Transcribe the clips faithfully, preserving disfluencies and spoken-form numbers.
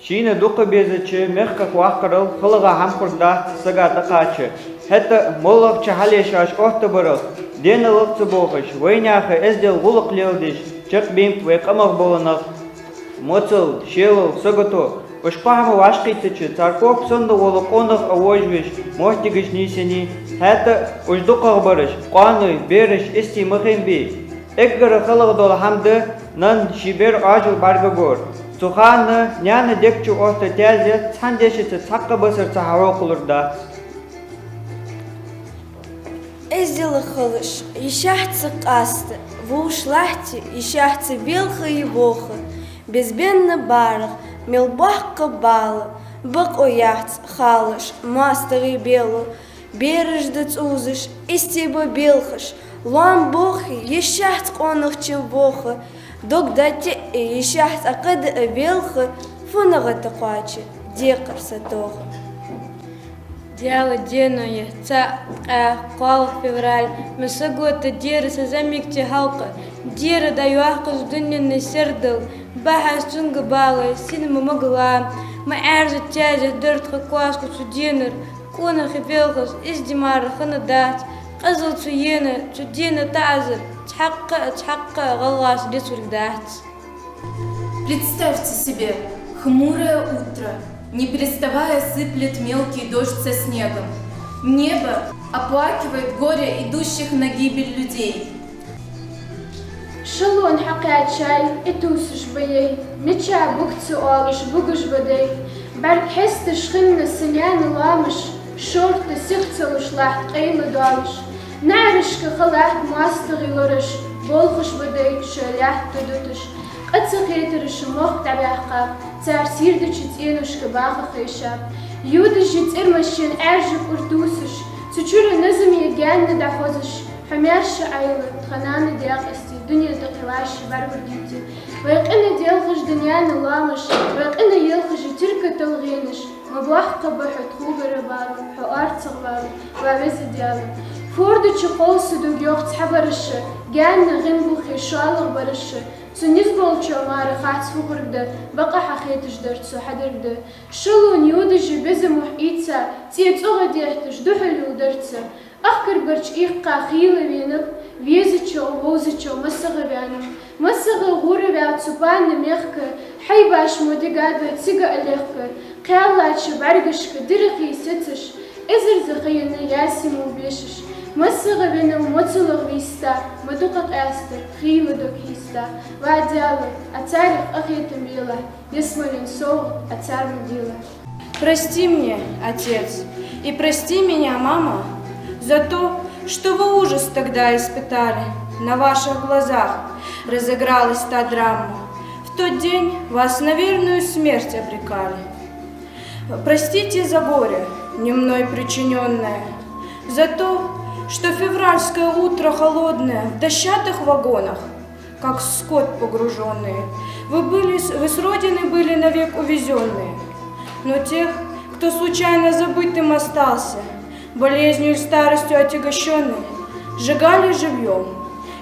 Шийна дукха безача мехках ваккхарал халагӀа хӀама хургдац сага тӀакхача. ХӀаьта а моллагӀча хьале шоаш оттабарах, денал ца бохаш, вайнаьха эздел, гӀулакх леладеш, чакхбаьннаб вай къамах бола нах. Моцал, шелал, сагото, уж кхо хӀама вӀашагӀкхийттача, цар ког санна вола къонах а вожавеш, моттигаш нийсъеннай. ХӀаьта а уж дукхагӀбараш, къоаной, бераш истий ма хиннабий. Эггара халагӀа дола хӀама да нанна ший бер Ӏоажал бӀаргагор. Цу хана наьна дег чу отта таьзет цхьан дешаца, цхьаккха басарца хьахьокхалургдац. Эздел хилаш, йиш яц къаста, вувш лахьте, йиш яц велха е воха, безбенна барах, мел боккха бала, бокъо яц халаш, моастагӀий бела, бераш да цӀувзаш, истий ба белхаш, лоам бохе, йиш яц къонахчун воха, дог да тӀеӀе, йиш яц Ӏокхаьда велха, фуннагӀа тӀакхоаче, декхар сатоха. Даьла деноех цаӀ ткъаь кхоалагӀа февраль, ма сагота дера са зӀамига цӀи хьалха, дера дӀайоаккхаш дунен сердал, бахьаш цунга бала, сина ма могла, ма Ӏаьржа таьзет дар тха коашка цу денар, къонахий велхаш, изди мара хиннадац, къизал цу ена, цу дена таӀазар, цхьаккха а, цхьаккха а гӀалгӀаша дицургдац. Представьте себе хмурое утро, не переставая сыплет мелкий дождь со снегом. Небо оплакивает горе идущих на гибель людей. Эшелон хьакхаьчай, Ӏотувсаш ба яй, мича буг ца оалаш бугаш ба дай. БӀарг хьесташ хинна са наьна лоамаш, шортта сих ца луш латт къайладоалаш. НаӀарашка хилатт моастагӀий лораш, болхаш ба дай шоай лаьтта дуташ. Къа ца хетараш мохк дӀабаьккхаб, цар сийрдача цӀеношка баха хайшаб. Йодаш я цӀермашен Ӏаьржа кӀур тувсаш, цу чура назам я гаьнна дӀахозаш, хьо маьрша Ӏайла, тха нана, даь къаьстий, дунен тӀа кхы вӀаши бӀаргагургдий те. Вай къина делхаш да наьна лоамаш, вай къина елхаш я тирка талгӀенаш, ма боккха ба хьо тхогара бала, хьо орцагӀвала, ва веза Даьла. Форда чу кхолса дог йоах цхьабараша, гаьнна гӀим бухе шоллагӀбараша, цу низ болчоа мара хац фу хургда, бакъахьа хеташ дар цо хьадаргда. Эшелон йодаш я безамах ийца, цӀе цӀогӀа детташ духьал йолдарца. Ахкарбарча иккха хийла венаб, везачох, вовзачох массагӀа ваьннаб. МассагӀа гӀура ваьв цу панна мехка, хьайбаш мо дигадой цига а лехка. Кхаьллача бӀаргашка дирхий сецаш, эзарза хайна ясимов бешаш. МассагӀа венав моцалах виста, ма дукха къаьстар хийла дог хьийста. Ва Даьла, Ӏа царех къахетам белахь, ялсмален совгӀат Ӏа царна делахь. Прости мне, отец, и прости меня, мама, за то, что вы ужас тогда испытали. На ваших глазах разыгралась та драма. В тот день вас на верную смерть обрекали. Простите за горе, не мной причинённое, за то, что февральское утро холодное в дощатых вагонах, как скот погружённые, вы были с-, вы с родины были навек увезённые. Но тех, кто случайно забытым остался, болезнью и старостью отягощённый, сжигали живьём,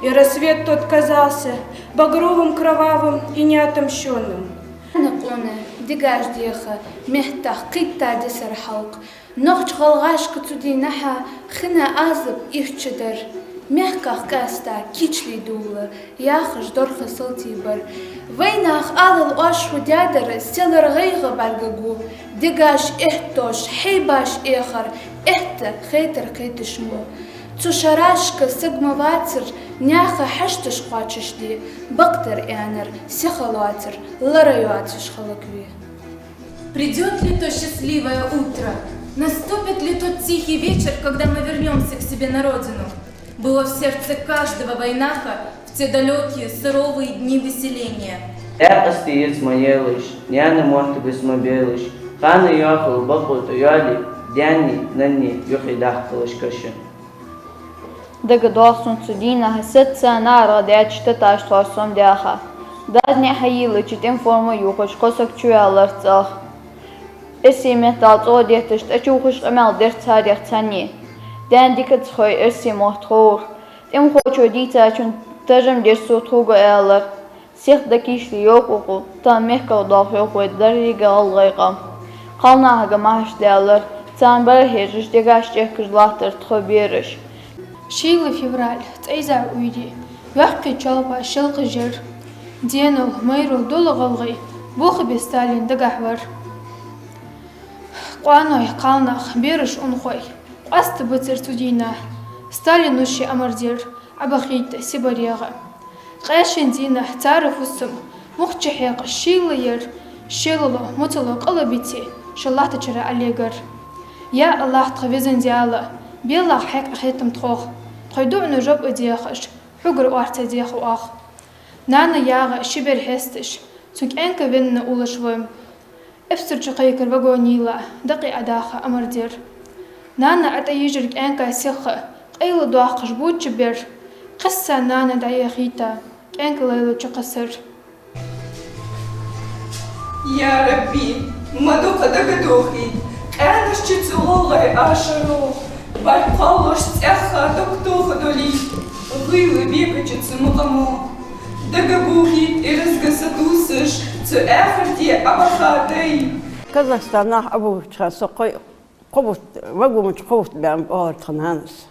и рассвет тот казался багровым, кровавым и неотомщённым. Къона дегаш деха, меттах кхийтта дисар хьалкх. Нохч-гӀалгӀашка цу дийнахьа хинна Ӏазап ийрча дар. Мехках къаьста кийчлий дулла, яхаш дорха салтий бар. Вайнах алал оаш фу даьдар, селар гӀайгӀа бӀаргагу. Дегаш эттош, хьайбаш эхар, этта хетар кхеташ мо. Цу шерашка саг ма вацар, наьха хьашташ кхоачашде, бакъдар аьннар сиха лоацар, лара йоацаш хӀалакве. Придёт ли то счастливое утро? Наступит ли тот тихий вечер, когда мы вернёмся к себе на родину? Было в сердце каждого вайнаха в те далёкие суровые дни выселения. Даь къаьстий йиц ма елаш, наьна моттигаш ма белаш, ханна йоахал бакъо тӀайоале, даьннеи наннеи юххе дахкалаш каша. ДагадоагӀа сона цу дийнахьа сецца наӀарга даьча таташ тхоаш сомадаьха. Дас ниӀ хьайийлача тӀема форма ювхаш кхо саг чуваьлар цӀагӀа. Эрсий меттала цӀогӀа детташ тӀачувхаш къамаьл дир царех цхьанне. Даьна дика ца хой эрсий мотт ховра. ТӀемахочо дийцачун таржам дир цо, тхога аьлар. Сиха дӀакийчде йоах укхо, тахан мехках доалахь йоах вай деррига гӀалгӀай къам. Кхалнахага махьаш даьлар, царна бӀарахьежаш, дегаш чӀехкаш латтар тхо бераш. Шийла февраль, цӀайза уйди, йоккхий чалба шелхаш яр. Денал, майрал дола гӀалгӀай, бохабе Сталин дагахь вар. Къоаной, кхалнах, бераш, унахой, къоастабацар цу дийнахьа. Сталино ший амар дир, Ӏобахийта СибарегӀа. Къаьшен дийнахьа цар фусам мух чухьекхаш шийла яр, шелало, моцало къа лабийце шоай латтачара Ӏолегар. Я АллахӀ, тха Везан Даьла, белахь хьай къахетам тхох, тхоай дуӀанна жоп а дехаш, хьогара орца деха оаха. Нана ягӀа ши бер хьесташ, цун кӀаьнк венна уллаш ва. Эпсар чу кхайкар вагонийла дакъий Ӏодаха амар дир. Нана ӀотӀайижар кӀаьнка сиха, къайладоаккхаш боча бер. Кхесса нана дӀаяхийта, кӀаьнк лайла чукхессар. Я Рабби, ма дукха дагадохийта къаьнаш чу цу гӀалгӀай ашаро, бӀарг кхоллаш цӀаьхха дог тоха долийта гӀийла бекача цу мукъамо. Дагабохийта ираз гаса дусаш цу ахарте Ӏобаха дай. Казахстане Ӏобувцача хана со кхо, кхо бутт, вагон чу кхо бутт баьннаб оалар тха нанас.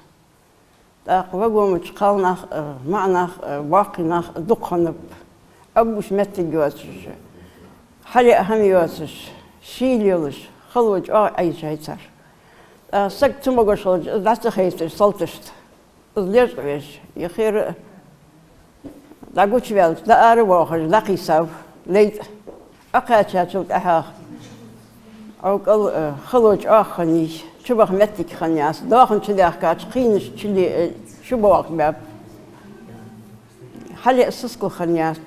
ТӀаккха вагон чу кхалнах а, маӀанах а, боккхий нах а дукха хиннаб. Ӏобувца моттиг йоацаш, хьалъяа хӀама йоацаш, шийла йолаш, хало чӀоагӀа Ӏайжай цар. ТӀаккха саг цамогаш хилча, из дӀа ца хайтар салташта. Из лечкъавеш, яхера дӀагучаваьлча, дӀаара воахаш, дӀакхийсав лай тӀа. Ӏокхаьчачул тӀехьагӀа Ӏовкал, э, хало чӀоагӀа хиннай, чубаха моттиг хиннаяц, доахан чудаьхкача, кхийнаш чуле, э, чубоагӀаргбаьб. Хьалъяа сискал хиннаяц,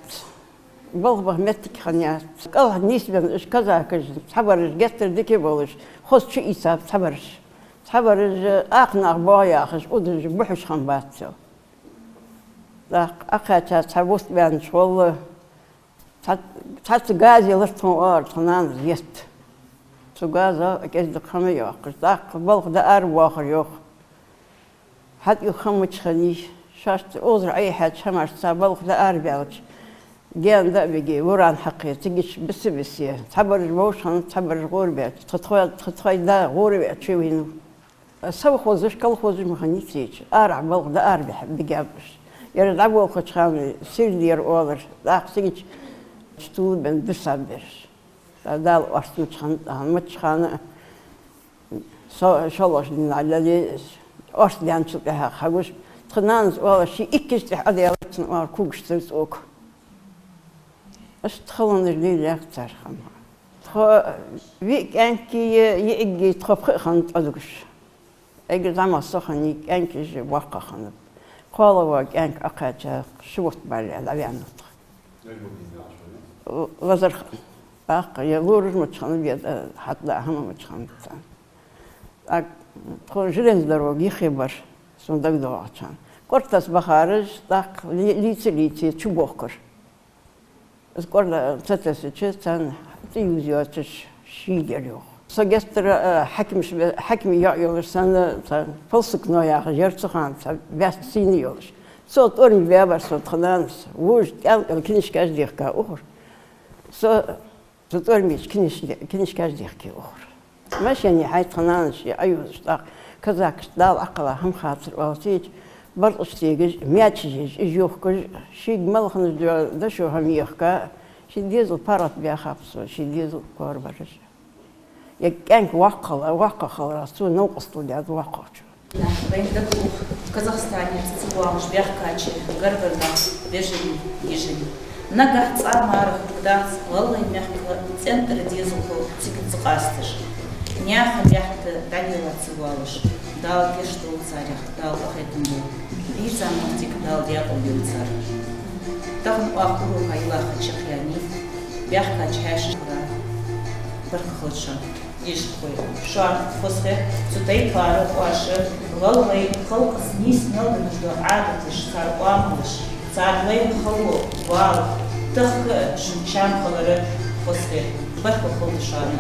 балха баха моттиг хиннаяц. КӀалха нийсбенна уж казакаш, цхьабараш геттара дика болаш, хоза чуийцаб цхьабараш. Цхьабараш акха нах боагӀа яхаш, удаш бухьаш хиннабац цо. ТӀаккха Ӏокхаьча цхьа бутт баьннача гӀолла, цхьа, цхьацца газ елар тхона, оалар тха нанас, етта. Цу газо кӀезига хӀама йоаккхаш, тӀаккха балха дӀаара воахар йоах. ХӀаьта юха хӀама мича хиннай, шоашта озар Ӏайхьача хӀамашца балха дӀаарабаьлча, гаьна дӀа а бигий, вуран хьакхе, цига чу биса-бисе, цхьабараш вовшахьа, цхьабараш гӀорабаьлча, тха тхо-, тха тхоай да гӀораваь чувийнав. Совхозаш, колхозаш ма хиннай цигача, арахьа балха дӀаарабихьа бигаб уж. Ер дӀаболхача хана сирдера оалар, тӀаккха цига чу тулабенна бисаб ераш. Дала орц мича хиннад, мича хана со шоллагӀча дийнахьа лелае, орц даьнначул тӀехьагӀа хьагуш, тха нанас оалар, ший иккаш тӀехьа Ӏодаьлар цун, оалар, когаш цар цӀока. Иштта халонаш лелаяккха цар хӀама. Тхо виъ кӀаьнкеи йиӀигеи тхо пхиъ хиннад Ӏодугаш. Эггара зӀамагӀа со хиннай, кӀаьнкаш боккхагӀа хиннаб. КхоалагӀа кӀаьнк Ӏокхаьча ши бутт баьлча дӀаваьннав тха. Лазар хиннав. ТӀаккха е лораш мича хиннаб, е хьатӀадаа хӀама мича хиннаб царна. ТӀаккха тхона железная дорога юхе бар, сона дагадоагӀача хана. КӀортас бахараш, тӀаккха лий-, лийца-лийце чубохкар. Из кӀорда ца тессача, царна цӀи юза йоацаш шийла яр йоах. Со геттара, а, хьакимаш бе-, хьакима йоӀ йолаш санна, цхьа полсукно яхаш яр цу хана, цхьа баьста сийна йолаш. Цо тӀормиг баьбар сона тха нанас, вожаш тӀехьа книжкаш дехка ухар. Со цу тӀормигача книж-, книжкаш дехке ухар. Машене хьай тха нанас ше Ӏоювцаш, тӀаккха казакашта Дала Ӏокхелла хӀама хацар оалаш, цигача баркъаш тегаш, маьчеш еш, уж йохкаш, шийга мала хиннача дешо хӀама ехка, ший дезал паргӀатбаьхаб цо, ший дезал корабараш. Е кӀаьнк воккха хилар, воккха хиларах цо новкъостал даьд воккхагӀчо. Вайна дагадоагӀа Казахстанера цӀабоагӀаш баьхкача гаргара нах, вежарий, йижарий. Нагахь цкъа а мара хургдац гӀалгӀай мехка цӀен тӀара дезалхо цига ца къасташ. Наьха баьхка дӀадала ца воалаш. Дала гешт долда царех, Дала къахетам болба. Дийца моттиг Дала даькъала йойла цар. Тахан оаха урока йилла ха чакхъяьннай, баьхкача хьаьшашкара баркал хилда шоана. Дешархой, шоана хоза хет цу тайпара оаша гӀалгӀай халкъаца нийса мел долаш дола Ӏадаташ, цар оамалаш, цар лайна хало, бала, тахка а шун чам хилар хоза хет. Баркал хилда шоана.